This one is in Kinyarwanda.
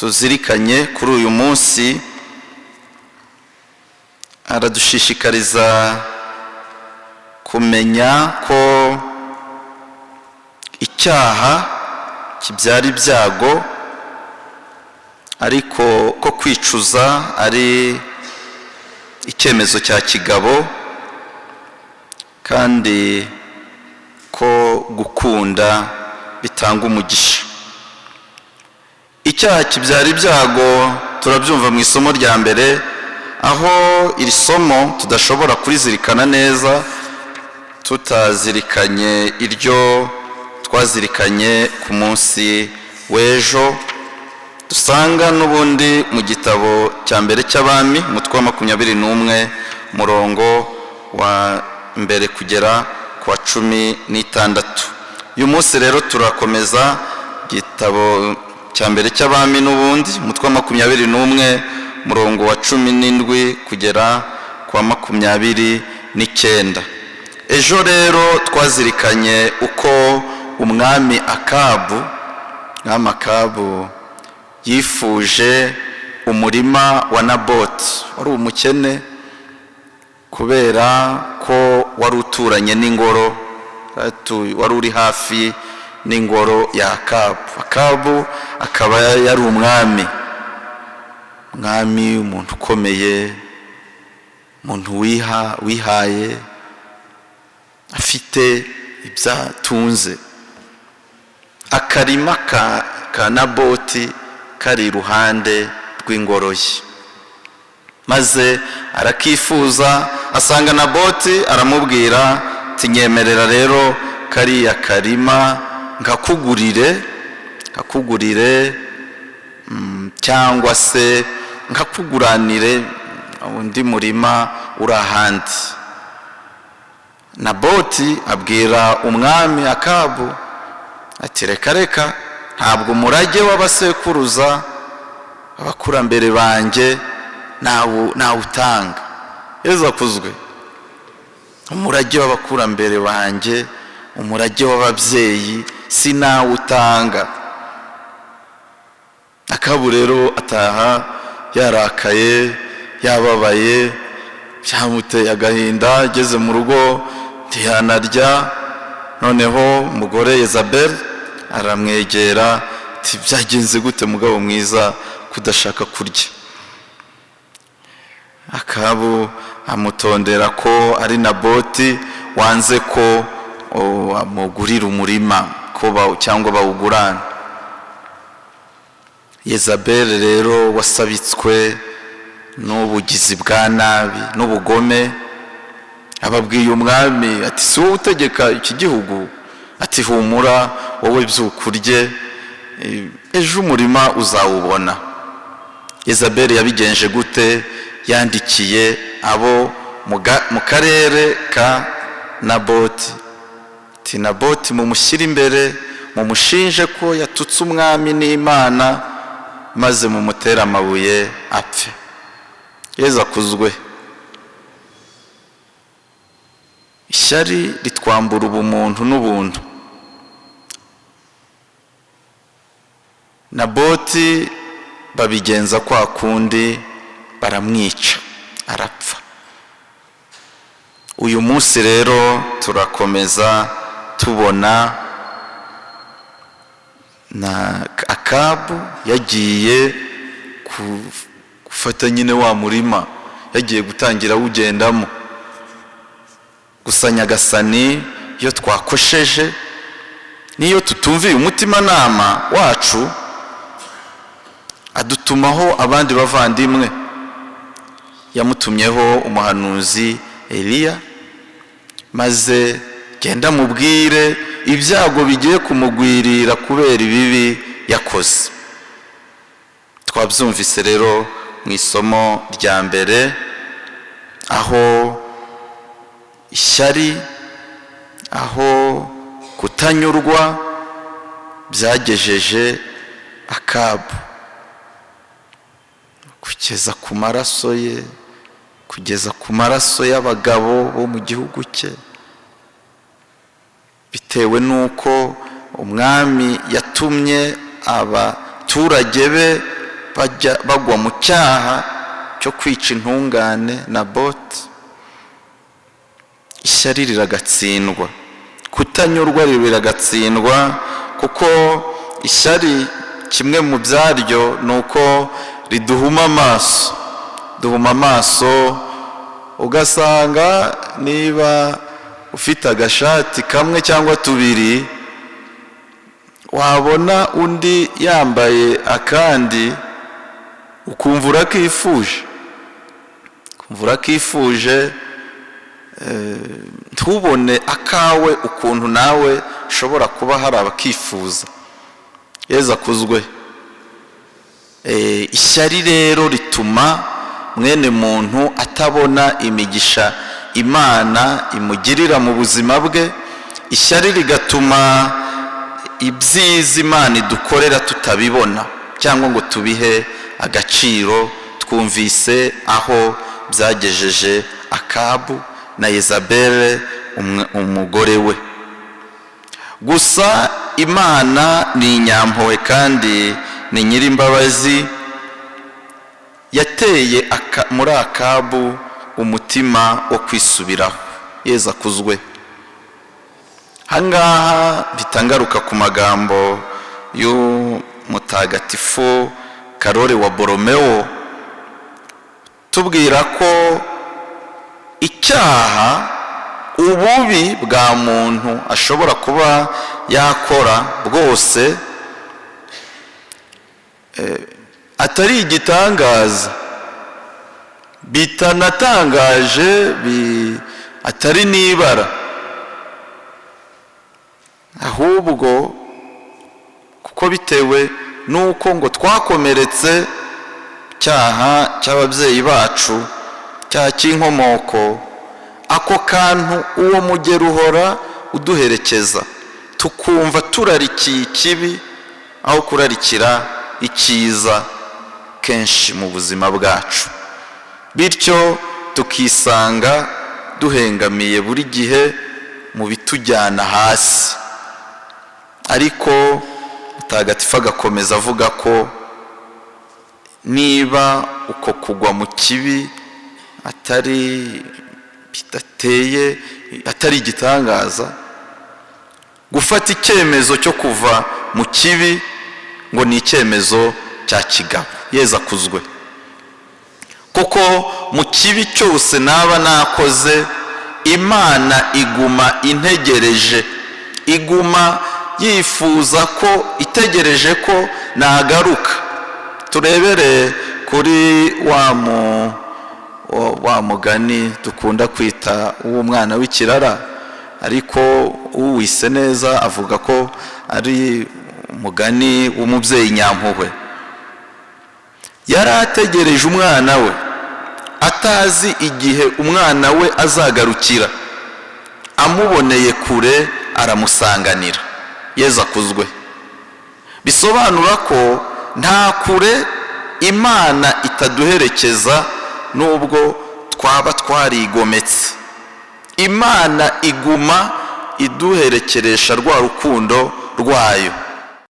Tuzirikanye kuri uyu munsi aradushishikariza kumenya ko icyaha kibyara ibyago, ariko ko kwicuza ari icyemezo cya kigabo, kandi ko gukunda bitanga umugisha. Icyaha kibyara ibyago turabyumva mu isomo rya mbere, aho iri somo tudashobora kurizirikana neza tutazirikanye iryo twazirikanye ku munsi w'ejo, dusanga n'ubundi mu gitabo cya mbere cy'Abami, umutwe wa 21, umurongo wa mbere kugera ku wa 16. Uyu munsi rero turakomeza igitabo cya mbere cy'Abami n'ubundi, umutwe wa 21, umurongo wa 17 kugera ku wa 29. Ejo rero twazirikanye uko umwami Akabu yifuje umurima wa Naboti wari umukene, kubera ko wari uturanye n'ingoro, wari uri hafi n'ingoro ya Akabu. Akabu akaba yari umwami, umuntu ukomeye, umuntu wihaye, afite ibyatunze. Akarima ka Naboti kari iruhande rw'ingoro ye, maze arakifuza. Asanga Naboti, aramubwira ati: "Nyemerera rero kariya karima nkakugurire cyangwa se nkakuguranire undi murima uri ahandi." Naboti abwira umwami Akabu ati: "Reka reka, ntabwo umurage w'abasekuruza, abakurambere banjye, nawutanga." Yezu akuzwe. "Umurage w'abakurambere banjye, umurage w'ababyeyi, sinawutanga." Akabu rero ataha yarakaye, yababaye, byamuteye agahinda. Ageze mu rugo ntiyanarya. Noneho umugore Yezabel aramwegera ati: "Byagenze gute, mugabo mwiza, kudashaka kurya?" Akabu amutondera ko ari Naboti wanze ko amugurira umurima ko cyangwa bawugurana. Yezabel rero, wasabitswe n'ubugizi bwa nabi n'ubugome, ababwiye umwami ati: "Si wowe utegeka iki gihugu?" Ati: "Humura, wowe byuka urye, ejo umurima uzawubona." Yezabel yabigenje gute? Yandikiye abo mu karere ka Naboti ati: "Naboti mumushyire imbere, mumushinje ko yatutse umwami n'Imana, maze mumutere amabuye apfe." Yezu akuzwe. Ishyari ritwambura ubumuntu n'ubuntu. Naboti babigenza kwa kundi, baramwica, arapfa. Uyu munsi rero turakomeza tubona na Akabu yagiye gufata nyine wa murima, yagiye gutangira awugendamo. Gusa Nyagasani, iyo twakosheje n'iyo tutumviye umutimanama wacu, adutumaho abandi bavandimwe. Yamutumyeho umuhanuzi Eliya, maze genda mubwire ibyago bigiye kumugwirira kubera ibibi yakoze. Twabyumvise rero mu isomo rya mbere, aho ishyari, aho kutanyurwa byagejeje Akabu kugeza ku maraso ye, kugeza ku maraso y'abagabo bo mu gihugu cye, bitewe n'uko umwami yatumye abaturage be bajya bagwa mu cyaha cyo kwica intungane na boti. Ishyari riragatsindwa, kutanyurwa riragatsindwa, kuko ishyari kimwe mu byaryo ni uko riduhuma amaso, duhuma amaso, ugasanga niba ufite agashati kamwe cyangwa tubiri, wabona undi yambaye akandi ukumva urakifuje, ukumva urakifuje, ntubone akawe ukuntu nawe ushobora kuba hari abakifuza. Yezu akuzwe. Ishyari rero rituma mwene muntu atabona imigisha Imana imugirira mu buzima bwe. Ishyari rigatuma ibyiza Imana idukorera tutabibona cyangwa ngo tubihe agaciro. Twumvise aho byagejeje Akabu na Yezabele umugore we. Gusa Imana ni inyampuhwe kandi ni nyirimbabazi, yateye muri Akabu umutima wo kwisubiraho. Yezu akuzwe. Ahangaha bitangaruka ku magambo y'umutagatifu Karori wa Boromeo, tubwira ko icyaha, ububi bwa muntu ashobora kuba yakora bwose, atari igitangaza, bitanatangaje, atari n'ibara, ahubwo kuko bitewe n'uko ngo twakomeretse cyaha cy'ababyeyi bacu, cyaha cy'inkomoko, ako kantu uwo mugero uhora uduherekeza, tukumva turarikiye ikibi aho kurarikira icyiza kenshi mu buzima bwacu, bityo tukisanga duhengamiye buri gihe mu bitujyana hasi. Ariko mutagatifu agakomeza avuga ko niba uko kugwa mu kibi atari bidateye, atari igitangaza, gufata icyemezo cyo kuva mu kibi ngo ni icyemezo cya kigabo. Yezu akuzwe. Kuko mu kibi cyose naba nakoze, Imana iguma integereje, iguma yifuza ko, itegereje ko nagaruka. Turebere kuri wa mugani dukunda kwita uw'umwana w'ikirara, ariko uwise neza avuga ko ari umugani w'umubyeyi nyampuhwe. Yari ategereje umwana we, atazi igihe umwana we azagarukira, amuboneye kure aramusanganira. Yezu akuzwe. Bisobanura ko nta kure Imana itaduherekeza nubwo twaba twarigometse. Imana iguma iduherekeresha rwa rukundo rwayo.